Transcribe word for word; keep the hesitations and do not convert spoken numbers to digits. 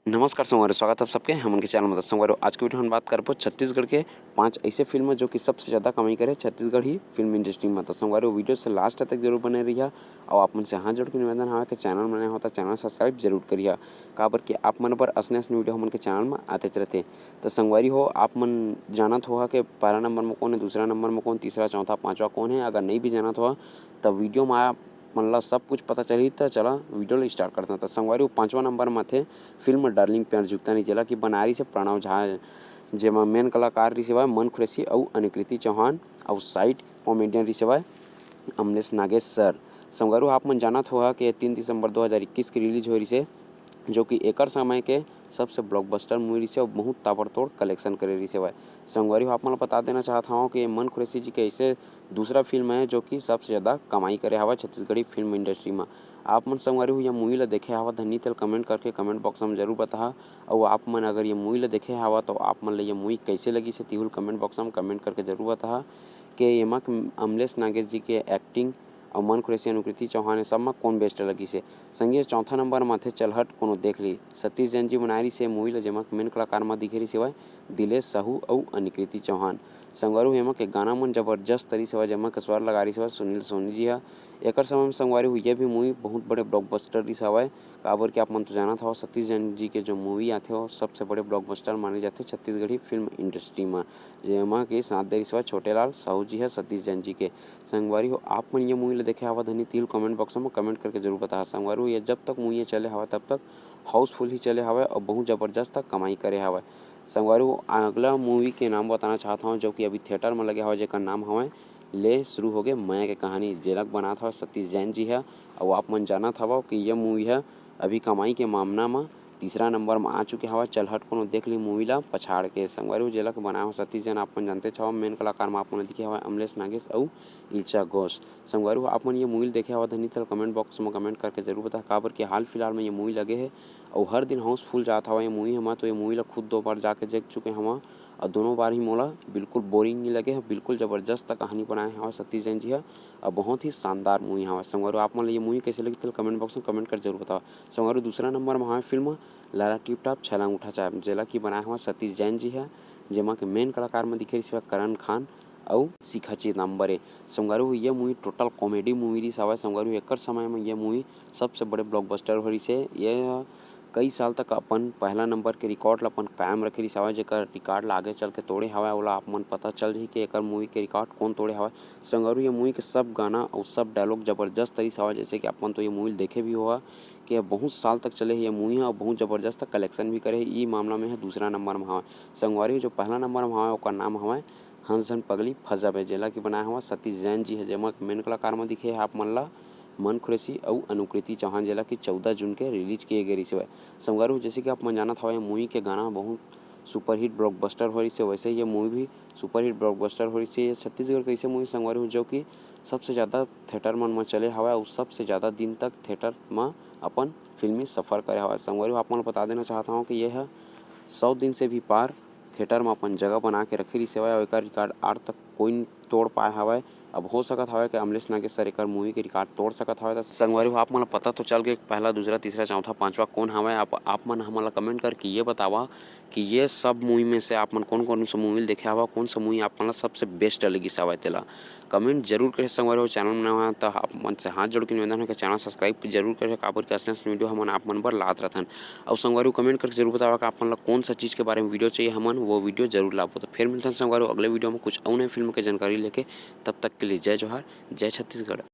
नमस्कार संगवारी, स्वागत है आप सबके हमन के चैनल में। तो संगवारी, आज के वीडियो हम बात करबो छत्तीसगढ़ के पांच ऐसे फिल्म जो कि सबसे ज्यादा कमाई करे छत्तीसगढ़ी फिल्म इंडस्ट्री में। तो संगवारी, वीडियो से लास्ट तक जरूर बने रहिया। और आप मन से हाथ जोड़ के निवेदन हवे कि चैनल में नया हो तो चैनल सब्सक्राइब जरूर करिया, काबर कि आप मन बर असने असने वीडियो हमन के चैनल में आते रहते। तो संगवारी हो, आप मन जानत होहा कि पहला नंबर में कौन है, दूसरा नंबर में कौन, तीसरा, चौथा, पांचवा कौन है। अगर नहीं भी जानत होहा तो वीडियो में आप मन ला सब कुछ पता चलही। तो चला वीडियो ला स्टार्ट करते हैं। तो संगवारी हो, पांचवा नंबर में थे फिल्म डार्लिंग प्यार झुकता नहीं, जेला कि बनाए रिहिस हे प्रणव झा, जेमा मेन कलाकार रिहिस हवय मन खुरेशी अउ अनुकृति चौहान, अउ साइड कॉमेडियन रिहिस हवय अमलेश नागेश सर। संगवारी हो, आप मन जानत होहा कि तीन दिसंबर दो हज़ार इक्कीस के रिलीज होए रिहिस हे, जो कि एकर समय के सबसे ब्लॉकबस्टर मूवी रिहिस हे अउ बहुत ताबड़तोड़ कलेक्शन करे रिहिस हवय। संगवारी हो, आप मन ल बता देना चाहत हवं कि मन खुरेशी जी के ऐसे दूसरा फिल्म है जो कि सबसे ज्यादा कमाई करे हवय छत्तीसगढ़ी फिल्म इंडस्ट्री में। आप मन संगवारी हो, ये मूवी ला देखे हवा धनी तेल कमेंट करके कमेंट बॉक्स में जरूर बताहा। अउ आप मन अगर ये मूवी ला देखे हवा तो आप मन ला ये मूवी कैसे लगिस हे, तिहुल कमेंट बॉक्स में कमेंट करके जरूर बताहा कि एमा अमलेश नागेश जी के एक्टिंग अउ मन खुरेशी अनुकृति चौहान, ये सब में कौन बेस्ट लगिस हे। संगी, चौथा नंबर में आथे चलहट कोनो देख ली। सतीश जैन जी बनाए रिहिस हे मूवी ला, जेमा मेन कलाकार में दिखे रिहिस हवय दिलेश साहू अउ अनुकृति चौहान। संगवारी हो, एमा के गाना मन जबरजस्त रिहिस हवय, जेमा के स्वर लगा रिहिस हवय सुनील सोनी जी हा। एकर समय में संगवारी हो, ये भी मूवी बहुत बड़े ब्लॉकबस्टर रिहिस हवय, काबर कि आप मन तो जानत हव सतीश जैन जी के जो मूवी आथे, वो सबसे बड़े ब्लॉकबस्टर माने जाथे छत्तीसगढ़ी फिल्म इंडस्ट्री में, जेमा के साथ दे रिहिस हवय छोटे लाल साहू जी हा सतीश जैन जी के। संगवारी हो, आप मन ये मूवी ला देखे हवा धनी तिल कमेंट बॉक्स में कमेंट करके जरूर बताहा। संगवारी हो, ये जब तक मूवी चले हवा तब तक हाउसफुल ही चले हवय और बहुत जबरदस्त कमाई करे हवय। संगवारी हो, अगला मूवी के नाम बताना चाहत हवं जो कि अभी थिएटर में लगे हवय, जेकर नाम हवय ले शुरू होगे मया के कहानी, जेला बनात हवय सतीश जैन जी ह। अउ आप मन जानत हवव कि ये मूवी ह अभी कमाई के मामला म तीसरा नंबर म आ चुके हवय। चलहट कोनो देख ली मूवी ला पछाड़ के। संगवारी हो, जेला के बनाए हो सतीश जैन, आप मन जानते हवव, मेन कलाकार म आप मन दिखे हवय अमलेश नागेश अउ इल्चा घोष। संगवारी हो, आप मन ये मूवी ल देखे हवव धनी तेला कमेंट बॉक्स म कमेंट करके जरूर बता, काबर कि हाल फिलहाल में ये मूवी लगे हे अउ हर दिन हाउसफुल जात हवय ये मूवी ह। मैं तो ये मूवी ला खुद दो बार जाके देख चुके हवं अउ दोनों बार ही मोला बिल्कुल बोरिंग नहीं लगे हे। बिल्कुल जबरदस्त कहानी बनाए हवय सतीश जैन जी ह अउ बहुत ही शानदार मूवी हवय। संगवारी हो, आप मन ला ये मूवी कैसे लगी तेला कमेंट बॉक्स में कमेंट कर जरूर बताओ। संगवारी हो, दूसरा नंबर में हवय फिल्म लाला टिप टॉप छलांग उठा चाप, जेला कि बनाए हवय सतीश जैन जी ह, जेमा के मेन कलाकार में दिखे रिहिस हवय करण खान अउ शिखा चिदम्बरे। संगवारी हो, ये मूवी टोटल कॉमेडी मूवी रिहिस हवय। संगवारी हो, एकर समय में ये मूवी सबसे बड़े ब्लॉकबस्टर हो रिहिस हे। ये ह कई साल तक अपन पहला नंबर के रिकॉर्ड ला अपन कायम रखे रिहिस हवय, जेकर रिकॉर्ड ला आगे चल के तोड़े हवय, ओला आप मन पता चल जाही कि एकर मूवी के रिकॉर्ड कौन तोड़े हवय। संगवारी हो, ये मूवी के सब गाना अउ सब डायलॉग जबरदस्त रिहिस हवय, जैसे कि आप मन तो ये मूवी ल देखे भी होहा कि ये बहुत साल तक चले हे ये मूवी ह, अउ बहुत जबरदस्त कलेक्शन भी करे हे। ई मामला में ह दूसरा नंबर में हवय। संगवारी हो, जो पहला नंबर में हवय, ओकर नाम हवय हंस झन पगली फंस जाबे, जेला कि बनाए हवय सतीश जैन जी ह, जेमा मेन कलाकार म दिखे हे आप मन ला मन खुरेशी अउ अनुकृति चौहान, जेला कि चौदह जून के रिलीज किए गए रिहिस हवय। संगवारी हो, जैसे कि आप मन जानत हवय, मूवी के गाना बहुत सुपरहिट ब्लॉकबस्टर हो रिहिस हे, वैसे ही ये मूवी भी सुपरहिट ब्लॉकबस्टर हो रिहिस हे। ये छत्तीसगढ़ के ऐसे मूवी संगवारी हो, जो कि सबसे ज़्यादा थिएटर मन म चले हवय अउ सबसे ज़्यादा दिन तक थिएटर म अपन फिल्मी सफर करे हवय। संगवारी हो, आप मन ल बता देना चाहत हवं कि ये ह सौ दिन से भी पार थिएटर म अपन जगह बना के रखे रिहिस हवय अउ एकर रिकॉर्ड आज तक कोई तोड़ पाए हवय। अब हो सकत हवय कि अमलेश नागेश सर एकर मूवी के रिकॉर्ड तोड़ सकत हवय। त संगवारी हो, आप मन ल पता तो चल गे, पहला, दूसरा, तीसरा, चौथा, पांचवा कौन हवय। आप, आप मन हमन ल कमेंट करके ये बतावा कि ये सब मूवी में से आप मन कौन कौन सा मूवी ल देखे हवा, कौन सा मूवी आप मन ल सबसे बेस्ट लगिस हवय, तेला कमेंट जरूर करे। संगवारी हो, चैनल में नवा हवय त आप मन से हाथ जोड़ के निवेदन है कि चैनल सब्सक्राइब जरूर करे, काबर कि अइसन वीडियो हमन आप मन बर लात रहथन। अउ संगवारी हो, कमेंट करके जरूर बतावा कि आप मन ल कौन सा चीज़ के बारे में वीडियो चाहिए, हमन वो वीडियो जरूर लाबो। तो फिर मिलथन संगवारी हो अगले वीडियो में कुछ अउ नए फिल्म के जानकारी लेके। तब तक के लिए जय जोहार, जय छत्तीसगढ़।